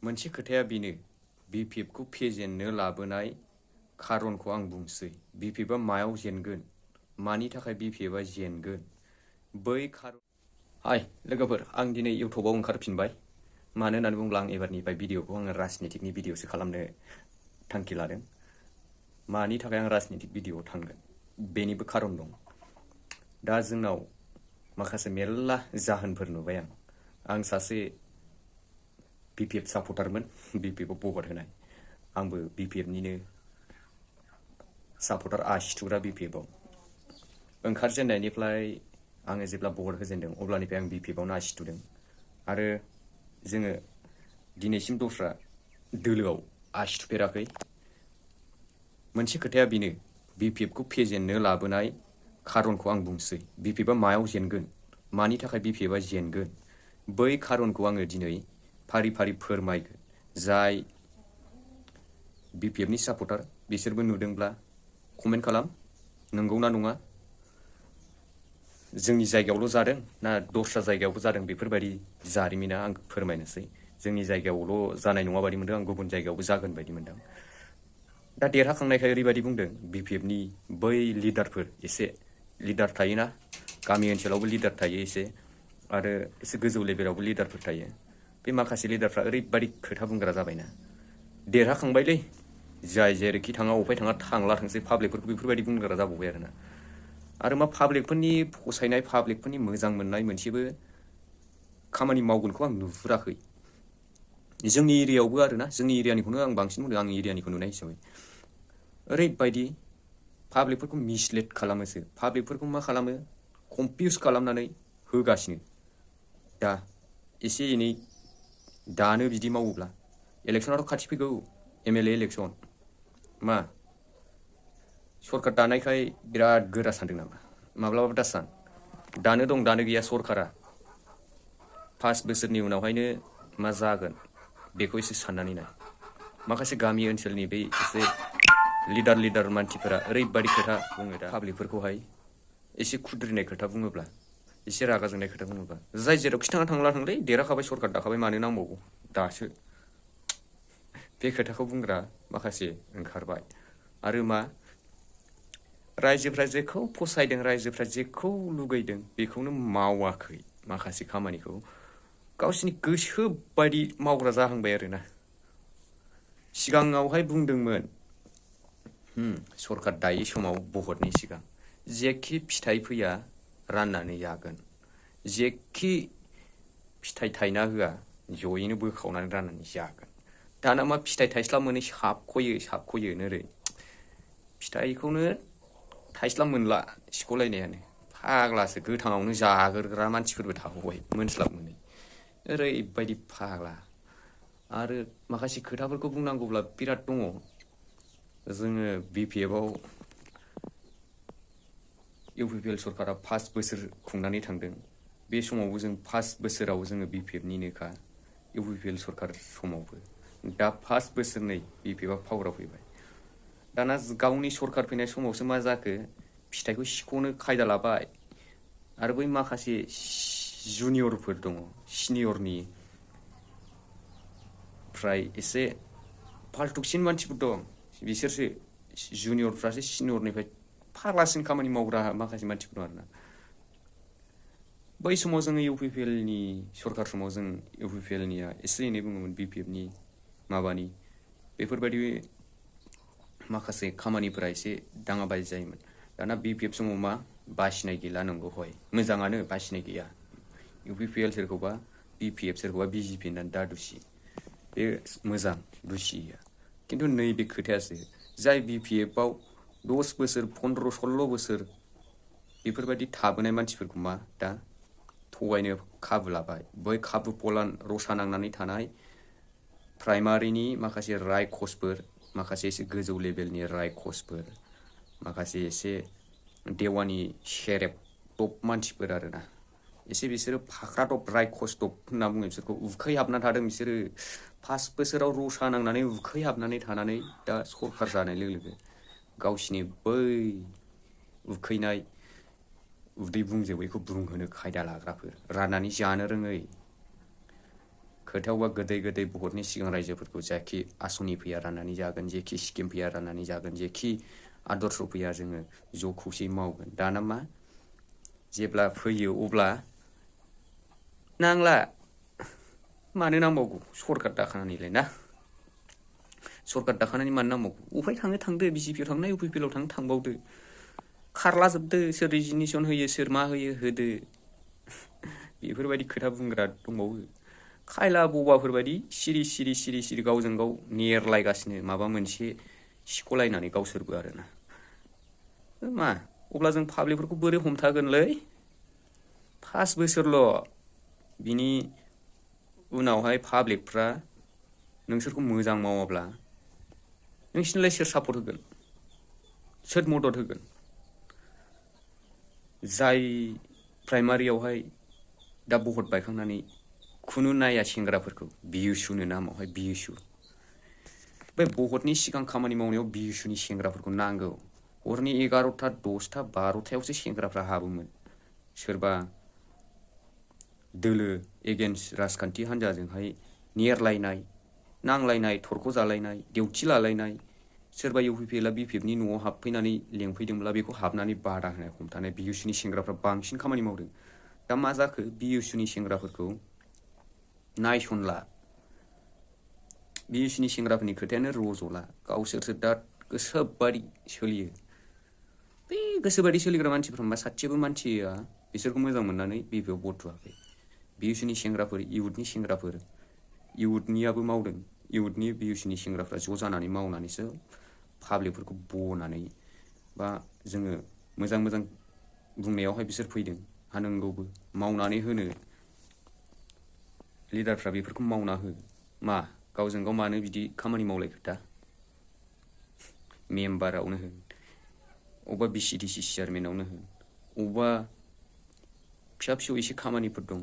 मोनसे खोथाया बेनो BPFखौ फेजेननो लाबोनाय खारनखौ आं बुंसै। BPFआ मायाव जेनगोन, मानि थाखाय BPFआ जेनगोन, बै खारन। हाय लोगोफोर, आं दिनै इउटुबाव ओंखारफिनबाय। मानो होननानै बुङोब्ला आं एबारनिफ्राय भिडिअखौ आङो राजनितिकनि भिडिअसो खालामनो थांखि लादों। मानि थाखाय आं राजनितिक भिडिअआव थांगोन बेनिबो खारन दं। दा जोंनाव माखासे मेरला जाहोनफोर नुबाय आं सासे BPF सापर्टारमोन, BPFआव भट होनाय। आंबो BPFनिनो सापर्टार, आसि थुग्रा BPFआव। ओंखारजेननायनिफ्राय आङो जेब्ला भट होजेनदों अब्लानिफ्राय आं BPFआवनो आसि थुदों। आरो जोङो दिनैसिम दस्रा दोलोआव आसि थुफेराखै। मोनसे खोथाया बेनो BPFखौ फेजेननो लाबोनाय खारनखौ आं बुंसै। BPFआ मायाव जेनगोन, मानि थाखाय BPFआ जेनगोन, बै खारनखौ आङो दिनै फारि फारि फोरमायगोन। जाय BPFनि सापर्टार बिसोरबो नुदोंब्ला कमेन्ट खालाम, नंगौना नङा। जोंनि जायगायावल' जादों ना दस्रा जायगायावबो जादों, बेफोरबायदि जारिमिना आं फोरमायनोसै। जोंनि जायगायावल' जानाय नङा बायदि मोनदों, आं गुबुन जायगायावबो जागोन बायदि मोनदों। दा देरहाखांनायखाय ओरैबायदि बुंदों BPFनि बै लिडारफोर, एसे लिडार थायोना, गामि ओनसोलावबो लिडार थायो एसे, आरो एसे गोजौ लेभेलावबो लिडारफोर थायो। बे माखासे लिडारफ्रा ओरैबायदि खोथा बुंग्रा जाबायना, देरहाखांबायलै जाय जेरैखि थाङा अफाय थाङा थांला थोंसै, पाब्लिकफोरखौ बेफोरबायदि बुंग्रा जाबावबाय आरोना। आरो मा पाब्लिकफोरनि फसायनाय, पाब्लिकफोरनि मोजां मोननाय मोनसेबो खामानि मावगोनखौ आं नुहुराखै। जोंनि एरियायावबो आरोना, जोंनि एरियानिखौनो आं बांसिन बुंदों, आंनि एरियानिखौ नुनाय हिसाबै। ओरैबायदि पाब्लिकफोरखौ मिसलिड खालामोसो, पाब्लिकफोरखौ मा खालामो, कनफिउस खालामनानै होगासिनो। दा एसे एनै दानो बिदि मावोब्ला, इलेक्सनाथ' खाथि फैगौ, MLA इलेक्सन। मा सरकार दानायखाय बिराद गोरा सानदों नामा? माब्लाबाबो दासान। दानो दं दानो गैया सरकारा। 5 बोसोरनि उनावहायनो मा जागोन बेखौ एसे साननानै नाय। माखासे गामि ओनसोलनि बै एसे लिडार मानसिफोरा ओरैबायदि खोथा बुङो दा पाब्लिकफोरखौहाय, एसे खुद्रिनाय खोथा बुङोब्ला, एसे रागा जोंनाय खोथा बुङोब्ला, जाय जेरावखि थाङा थांला थांलै, देरहाखाबाय सरकार दाखाबाय, मानो नांबावगौ दासो। बे खोथाखौ बुंग्रा माखासे ओंखारबाय। आरो मा, रायजोफ्रा जेखौ फसायदों, रायजोफ्रा जेखौ लुगैदों बेखौनो मावाखै। माखासे खामानिखौ गावसिनि गोसो बायदि मावग्रा जाहांबाय आरोना। सिगाङावहाय बुंदोंमोन सरकार दायै समाव भटनि सिगां, जेखि फिथाइ फैया राननानै जागोन, जेखि फिथाइ थायना होआ जयैनो बोखावनानै राननानै जागोन। दाना मा फिथाइ थाइस्लाब मोनै साबख'यो नोरै। फिथाइखौनो थाइस्लाब मोनला, सिख'लायनायानो। फाग्लासो, गोथाङावनो जाग्रोग्रा मानसिफोरबो थाबावबाय मोनस्लाब मोनै। ओरैबायदि फाग्ला। आरो माखासे खोथाफोरखौ बुंनांगौब्ला बिराद दङ। जोङो BPFआव UPPL सरकारा 5 बोसोर खुंनानै थांदों। बे समावबो जों 5 बोसोराव जोङो BPFनिनोखा, UPPL सरकार समावबो। दा 5 बोसोरनै BPFआ पावाराव फैबाय। दाना गावनि सरकार फैनाय समावसो मा जाखो, फिथाइखौ सिख'नो खायदा लाबाय। आरो बै माखासे जुनियरफोर दङ, सिनियरनि फ्राय एसे फाल्टुसिन मानसिफोर दं, बिसोरसो जुनियरफ्रासो सिनियरनिफ्राय फाग्लासिन खामानि मावग्रा माखासे मानसिफोर दं आरोना। बै समाव जोङो UPPLनि सरकार समाव जों UPPLनिया एसे एनै बुङोमोन BPFनि माबानि, बेफोरबायदि माखासे खामानिफोरा एसे दाङाबाजि जायोमोन। दाना BPF समाव मा, बासिनाय गैला, नंगौ हय मोजाङानो, बासिनाय गैया। UPPL सोरखौबा BPF, सोरखौबा BJP होननानै दा दुसि, बे मोजां दुसिया। खिन्थु नैबे खोथायासो, जाय BPFआव 10 बोसोर, 15, 16 बोसोर बेफोरबायदि थाबोनाय मानसिफोरखौ मा दा थगायनो खाबु लाबाय। बै खाबु पलान रसा नांनानै थानाय प्राइमारिनि माखासे रायखसफोर, माखासे एसे गोजौ लेभेलनि रायखसफोर, माखासे एसे देवानि सेरेब टप मानसिफोर आरोना। एसे बिसोरो फाख्रादब रायखसदब होनना बुङो बिसोरखौ। उखैहाबना थादों बिसोरो 5 बोसोराव रसा नांनानै उखैहाबनानै थानानै दा सरकार जानाय लोगो लोगो गावसिनि बै उखैनाय उदै बुंजोबैखौ बुंहोनो खायदा लाग्राफोर, राननानै जानो रोङै, खोथायावबा गोदै गोदै भटनि सिगां रायजोफोरखौ जेखि आसनि फैया राननानै जागोन, जेखि स्किम फैया राननानै जागोन, जेखि आदर्श फैया जोङो ज' खौसेयै मावगोन। दाना मा जेब्ला फैयो अब्ला नांला, मानो नांबावगौ सरखार दाखानानैलाय ना, सरखार दाखानानै मानो नांबावगौ, अफाय थाङो थांदो, बिजेपियाव थांनो इउ पि पि एल आव थांबावदो, खारलाजोबदो, सोर रिजिगनेसन होयो सोर मा होयो होदो। बेफोरबायदि खोथा बुंग्रा दंबावो। खायला बबाफोरबायदि सिरि सिरि सिरि सिरि गावजों गाव नेरलायगासिनो माबा मोनसे सिख'लायनानै गावसोरबो आरोना। मा अब्ला जों पाब्लिकफोरखौ बोरै हमथागोनलै? 5 बोसोरल', बिनि उनावहाय पाब्लिकफ्रा नोंसोरखौ मोजां मावाब्ला नोंसिनिलाय सोर सापर्ट होगोन, सोर मदद होगोन? जाय प्राइमारियावहाय दा भट बायखांनानै खुनु नाया सेंग्राफोरखौ, बियुसुनो नामावहाय बियुसु, बे भटनि सिगां खामानि मावनायाव बियुसुनि सेंग्राफोरखौ नांगौ। हरनि 11टा 10टा 12टायावसो सेंग्राफ्रा हाबोमोन। सोरबा दोलो एगेन्स्ट राजखान्थि हान्जाजोंहाय नेरलायनाय, नांलायनाय, थरख' जालायनाय, देउथि लालायनाय, सोरबा इउ पि पि एलआ बि पि एफनि न'आव हाबफैनानै लेंफैदोंब्ला बेखौ हाबनानै बादा होनाय हमथानाय बियुसुनि सेंग्राफ्रा बांसिन खामानि मावदों। दा मा जाखो, बियुसुनि सेंग्राफोरखौ नायसनला, बियुसुनि सेंग्राफोरनि खोथायानो रज'ला, गावसोरसो दा गोसोबादि सोलियो। बे गोसोबादि सोलिग्रा मानसिफ्रा मा सासेबो मानसिया बिसोरखौ मोजां मोननानै बि पि एफ भट होआखै। बियुसुनि सेंग्राफोर, इउथनि सेंग्राफोर, इउथनियाबो मावदों, इउथनि बियुसुनि सेंग्राफ्रा ज' जानानै मावनानैसो पाब्लिकफोरखौ बनानै बा जोङो मोजां मोजां बुंनायावहाय बिसोर फैदों। हानांगौबो मावनानै होनो लिडारफ्रा बेफोरखौ मावना हो। मा गावजों गाव मानो बिदि खामानि मावलायखो दा? मेम्बारावनो होन, अबेबा BCDC चेयारमेनावनो होन, अबेबा फिसा फिसौ एसे खामानिफोर दं,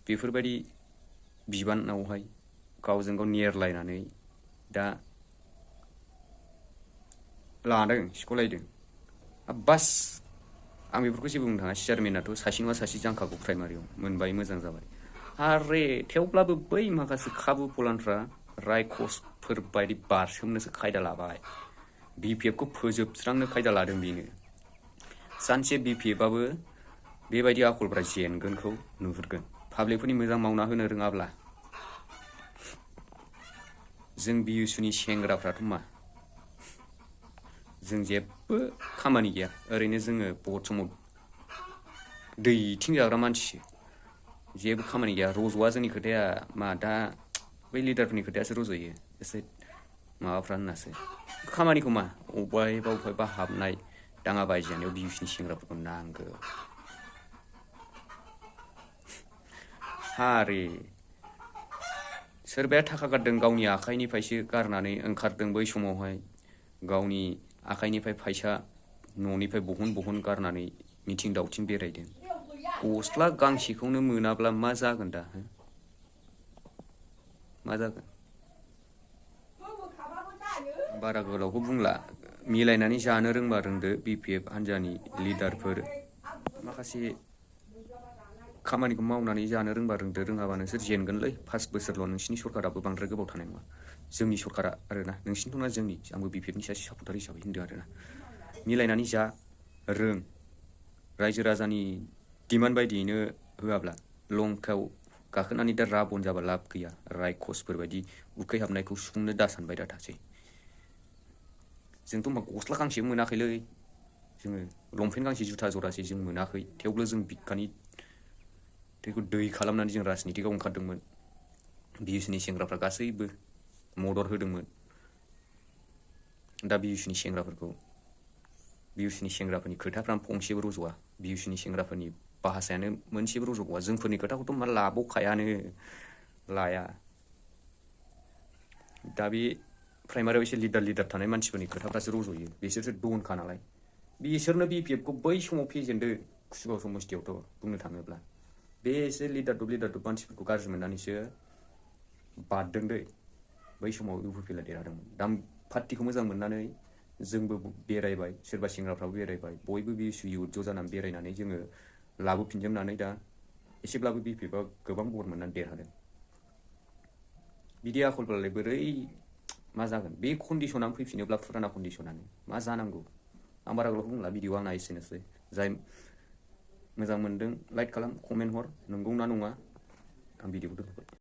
बेफोरबायदि बिबानावहाय गावजों गाव नेरलायनानै दा लादों, सिख'लायदों। बास आं बेफोरखौ जेबो बुंनो थाङा, चेयारमेनाथ' सासे नङा सासे जांखागौ, प्राइमारियाव मोनबाय मोजां जाबाय। आरे थेवब्लाबो बै माखासे खाबु फलानफ्रा रायखसफोर बायदि बारसोमनोसो खायदा लाबाय। बि पि एफखौ फोजोबस्रांनो खायदा लादों बेनो। सानसे बि पि एफआबो बेबायदि आखलफ्रा जेनगोनखौ नुहुरगोन। पाब्लिकफोरनि मोजां मावना होनो रोङाब्ला जों बियुसुनि सेंग्राफ्राथ' मा, जों जेबो खामानि गैया, ओरैनो जोङो भट समाव दैथिं जाग्रा मानसिसो, जेबो खामानि गैया, रज'आ जोंनि खोथाया। मा दा बै लिडारफोरनि खोथायासो रज'यो, एसे माबाफ्रा होननासो। खामानिखौ मा अबहायबा हाबनाय दाङा बायजानायाव बियुसुनि सेंग्राफोरखौ नांगौ। हारे सोरबाया थाखा गारदों, गावनि आखाइनिफ्रायसो गारनानै ओंखारदों बै समावहाय, गावनि आखाइनिफ्राय फैसा न'निफ्राय बहन गारनानै मिथिं दावथिं बेरायदों। गस्ला गांसेखौनो मोनाब्ला मा जागोन दा? मा जागोन? बारा गोलावखौ बुंला, मिलायनानै जानो रोंबा रोंदो बि पि एफ हान्जानि लिडारफोर, माखासे खामानिखौ मावनानै जानो रोंबा रोंदो, रोङाबा नोंसोर जेनगोनलै। 5 बोसोरल' नोंसिनि सरकाराबो बांद्राय गोबाव थानाय नङा, जोंनि सरकारा आरोना, नोंसिनिथ' नङा जोंनि, आंबो बि पि एफनि सासे सापर्टार हिसाबै होनदों आरोना। मिलायनानै जा, रों, रायजो राजानि डिमान्ड बायदियैनो होआब्ला लंकायाव गाखोनानै दा राबन जाबा लाब गैया। रायखसफोरबायदि उखैहाबनायखौ सुफुंनो दा सानबाय दा थासै। जोंथ' मा गस्ला गांसेबो मोनाखैलै, जोङो लंपेन्ट गांसे जुथा जरासे जों मोनाखै, थेवबो जों बिखानि थैखौ दै खालामनानै जों राजनितिकआव ओंखारदोंमोन। बियुसुनि सेंग्राफ्रा गासैबो मदद होदोंमोन। दा बियुसुनि सेंग्राफोरनि खोथाफ्रानो फंसेबो रज'आ, बियुसुनि सेंग्राफोरनि भाषायानो मोनसेबो रज'बावा। जोंफोरनि खोथाखौथ' मा लाबावखायानो, लाया। दा बे प्राइमारियाव एसे लिडार थानाय मानसिफोरनि खोथाफ्रासो रज'यो, बिसोरसो दनखा नालाय। बिसोरनो बि पि एफखौ बै समाव फेजेनदों, कुसुगाव समस्तियावथ' बुंनो थाङोब्ला। बे एसे लिडारदब मानसिफोरखौ गाज्रि मोननानैसो बारदों दै, बै समाव इउ पि पि एलआ देरहादोंमोन। दा पार्टिखौ मोजां मोननानै जोंबो बेरायबाय, सोरबा सेंग्राफ्राबो बेरायबाय, बयबो बियुसु इउथ ज' जानानै बेरायनानै जोङो लाबोफिनजोबनानै दा एसेब्लाबो बि पि एफआ गोबां भट मोननानै देरहादों। बिदि आखलब्लालाय बोरै मा जागोन? बे कन्डिसनानो फैफिनोब्ला फुराना कन्डिसनानो मा जानांगौ? आं बारा गोलाव बुंला, भिडिअ आंना एसेनोसै। जाय मोजां मोनदों लाइक खालाम, कमेन्ट हर, नंगौ ना नङा। आं भिडिअखौ दोनथ'बाय।